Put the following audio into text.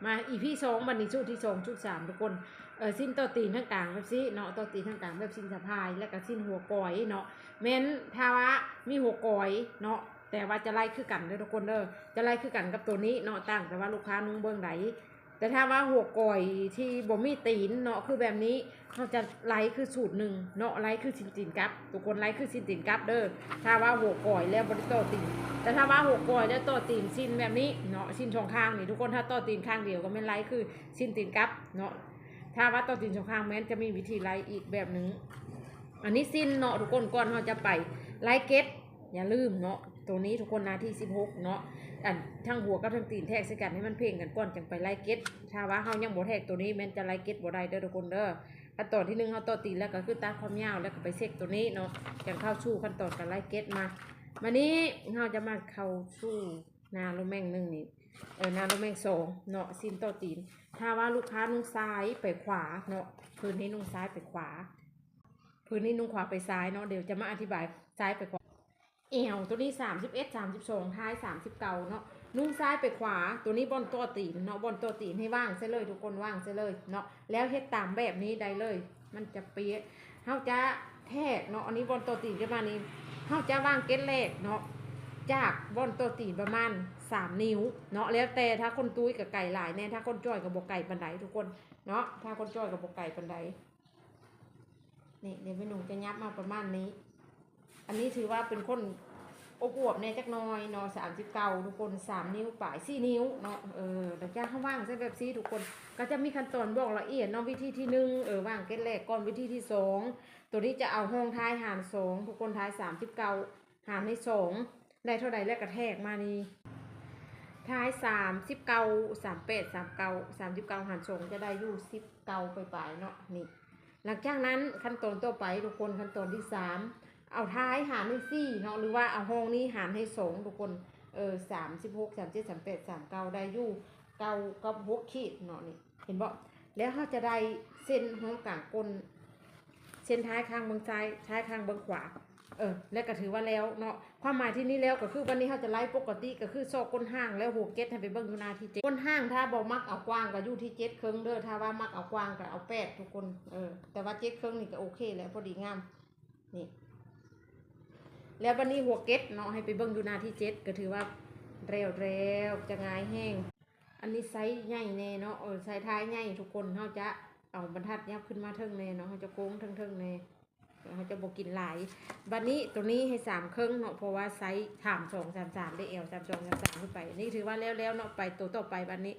ມາ ອີພີສອງ ບັດນີ້ຊຸດທີສອງ ຊຸດສາມ ທຸກຄົນ. ເອີ ສິ້ນຕໍ່ຕີນທາງກາງແບບຊີ້ເນາະ ຕໍ່ຕີນທາງກາງແບບສິ້ນສະພາຍ ແລ້ວກໍສິ້ນຫົວກອຍເນາະ. ແມ່ນຖ້າວ່າມີຫົວກອຍເນາະ ແຕ່ວ່າຈະໄລ່ຄືກັນເດີທຸກຄົນເດີ ຈະໄລ່ຄືກັນກັບໂຕນີ້ເນາະ ຕ່າງແຕ່ວ່າລູກຄ້ານຸ່ງເບິ່ງໃດ. ແຕ່ຖ້າວ່າຫົວກອຍທີ່ບໍ່ມີຕີນເນາະ ຄືແບບນີ້ ເຮົາຈະໄລ່ຄືສູດໜຶ່ງເນາະ ໄລ່ຄືສິ້ນຕີນກັບ ທຸກຄົນ ໄລ່ຄືສິ້ນຕີນກັບເດີ. ຖ້າວ່າຫົວກອຍແລ້ວບໍ່ໄດ້ຕໍ່ຕີນ ແຕ່ຖ້າວ່າຫົວກອຍແລ້ວຕໍ່ຕີນ ສິ້ນແບບນີ້ເນາະ ສິ້ນສອງຂ້າງນີ້ທຸກຄົນ ຖ້າຕໍ່ຕີນຂ້າງດຽວກໍແມ່ນໄລ່ຄືສິ້ນຕີນກັບເນາະ. ຖ້າວ່າຕໍ່ຕີນສອງຂ້າງແມ່ນຈະມີວິທີໄລ່ອີກແບບໜຶ່ງ. ອັນນີ້ສິ້ນເນາະທຸກຄົນ ກ່ອນເຮົາຈະໄປໄລ່ເກັດ ຢ່າລືມເນາະ ໂຕນີ້ທຸກຄົນ ໜ້າທີສິບຫົກເນາະ ອັນທັງຫົວກັບທັງຕີນແທກໃສ່ກັນໃຫ້ມັນເພງກັນກ່ອນ ຈັ່ງໄປໄລ່ເກັດ. ຖ້າວ່າເຮົາຍັງບໍ່ແທກໂຕນີ້ ແມ່ນຈະໄລ່ເກັດບໍ່ໄດ້ເດີທຸກຄົນເດີ. ຂັ້ນຕອນທີໜຶ່ງ ເຮົາຕໍ່ຕີນແລ້ວກໍຄືຕັດຄວາມຍາວ ແລ້ວກໍໄປເຊັກໂຕນີ້ເນາະ ຈັ່ງເຂົ້າສູ່ຂັ້ນຕອນການໄລ່ເກັດມາ. ບາດນີ້ເຮົາຈະມາເຂົ້າສູ່ໜ້າໂລແມງໜຶ່ງນີ້ ເອີ ໜ້າໂລແມງສອງເນາະ ສິ້ນຕໍ່ຕີນ. ຖ້າວ່າລູກຄ້ານຸ່ງຊ້າຍໄປຂວາເນາະ ພື້ນນີ້ນຸ່ງຊ້າຍໄປຂວາ ພື້ນນີ້ນຸ່ງຂວາໄປຊ້າຍເນາະ. ດຽວຈະມາອະທິບາຍຊ້າຍໄປຂວາ. ແອວໂຕນີ້ສາມສິບເອັດ ສາມສິບສອງ ທ້າຍສາມສິບເກົ້າເນາະ ນຸ່ງຊ້າຍໄປຂວາ. ໂຕນີ້ບ່ອນຕໍ່ຕີນເນາະ ບ່ອນຕໍ່ຕີນໃຫ້ວາງໃສ່ເລີຍທຸກຄົນ ວາງໃສ່ເລີຍເນາະ ແລ້ວເຮັດຕາມແບບນີ້ໄດ້ເລີຍ ມັນຈະເປະ. ເຮົາຈະແທກເນາະ ອັນນີ້ບ່ອນຕໍ່ຕີນຈະມານີ້ ເຮົາຈະວາງເກັດແລກເນາະ ຈາກບ່ອນຕໍ່ຕີນປະມານສາມນິ້ວເນາະ ແລ້ວແຕ່ ຖ້າຄົນຕຸ້ຍກໍໄກຫຼາຍແດ່ ຖ້າຄົນຈ່ອຍກໍບໍ່ໄກປານໃດທຸກຄົນເນາະ ຖ້າຄົນຈ່ອຍກໍບໍ່ໄກປານໃດ. ນີ້ ດຽວແມ່ນົງຈະຫຍັບມາປະມານນີ້. ອັນນີ້ຖືວ່າເປັນຄົນອວບໆແດ່ຈັກໜ້ອຍເນາະ ສາມສິບເກົ້າທຸກຄົນ ສາມນິ້ວປາຍ ສີ່ນິ້ວເນາະ. ເອີ ຫຼັງຈາກເຮົາວາງໃສ່ແບບຊີ້ທຸກຄົນ ກໍຈະມີຂັ້ນຕອນບອກລະອຽດເນາະ ວິທີທີໜຶ່ງ ເອີ ວາງເກັດແລກກ່ອນ ວິທີທີສອງ ໂຕນີ້ຈະເອົາຮ່ອງທ້າຍຫານສອງທຸກຄົນ ທ້າຍສາມສິບເກົ້າ ຫານໃຫ້ສອງ ໄດ້ເທົ່າໃດແລ້ວກໍແທກມານີ້ ທ້າຍສາມສິບເກົ້າ ສາມແປດ ສາມເກົ້າ ສາມສິບເກົ້າຫານສອງ ຈະໄດ້ຢູ່ສິບເກົ້າປາຍໆເນາະ. ນີ້ ຫຼັງຈາກນັ້ນຂັ້ນຕອນຕໍ່ໄປທຸກຄົນ ຂັ້ນຕອນທີສາມ ເອົາທ້າຍຫານໃຫ້ສີ່ເນາະ ຫຼືວ່າເອົາຮ່ອງນີ້ຫານໃຫ້ສອງທຸກຄົນ ເອີ ສາມສິບຫົກ ສາມສິບເຈັດ ສາມສິບແປດ ສາມສິບເກົ້າ ໄດ້ຢູ່ເກົ້າກັບຫົກຂີດເນາະ. ນີ້ ເຫັນບໍ່ ແລ້ວເຮົາຈະໄດ້ເສັ້ນຮ່ອງກາງກົ້ນ ເສັ້ນທ້າຍຂ້າງເບື້ອງຊ້າຍ ທ້າຍຂ້າງເບື້ອງຂວາ ເອີ ແລ້ວກໍຖືວ່າແລ້ວເນາະ. ຄວາມໝາຍທີ່ນີ້ແລ້ວກໍຄື ບັດນີ້ເຮົາຈະໄລ່ປົກກະຕິ ກໍຄືຊອກກົ້ນຮ່າງ ແລ້ວຫົວເກັດໃຫ້ໄປເບິ່ງຢູ່ໜ້າທີເຈັດ. ກົ້ນຮ່າງຖ້າບໍ່ມັກເອົາກວ້າງກໍຢູ່ທີ່ເຈັດເຄິ່ງເດີ ຖ້າວ່າມັກເອົາກວ້າງກໍເອົາແປດທຸກຄົນ ເອີ ແຕ່ວ່າເຈັດເຄິ່ງນີ້ກໍໂອເຄແລ້ວ ພໍດີງາມ. ນີ້ ແລ້ວບັດນີ້ຫົວເກັດເນາະ ໃຫ້ໄປເບິ່ງຢູ່ໜ້າທີເຈັດ ກໍຖືວ່າແລ້ວໆ ຈະງ່າຍແຮງ. ອັນນີ້ໄຊໃຫຍ່ແດ່ເນາະ ເອີ ໄຊທ້າຍໃຫຍ່ທຸກຄົນ ເຮົາຈະເອົາບັນທັດຫຍັບຂຶ້ນມາເທິງແດ່ເນາະ ເຮົາຈະໂຄ້ງເທິງໆແດ່ ເຮົາຈະບໍ່ກິນຫຼາຍ. ບັດນີ້ໂຕນີ້ໃຫ້ສາມເຄິ່ງເນາະ ເພາະວ່າໄຊສາມສອງ ສາມສາມ ໄດ້ແອວສາມສອງ ສາມສາມຂຶ້ນໄປ. ອັນນີ້ຖືວ່າແລ້ວໆເນາະ ໄປໂຕຕໍ່ໄປບັດນີ້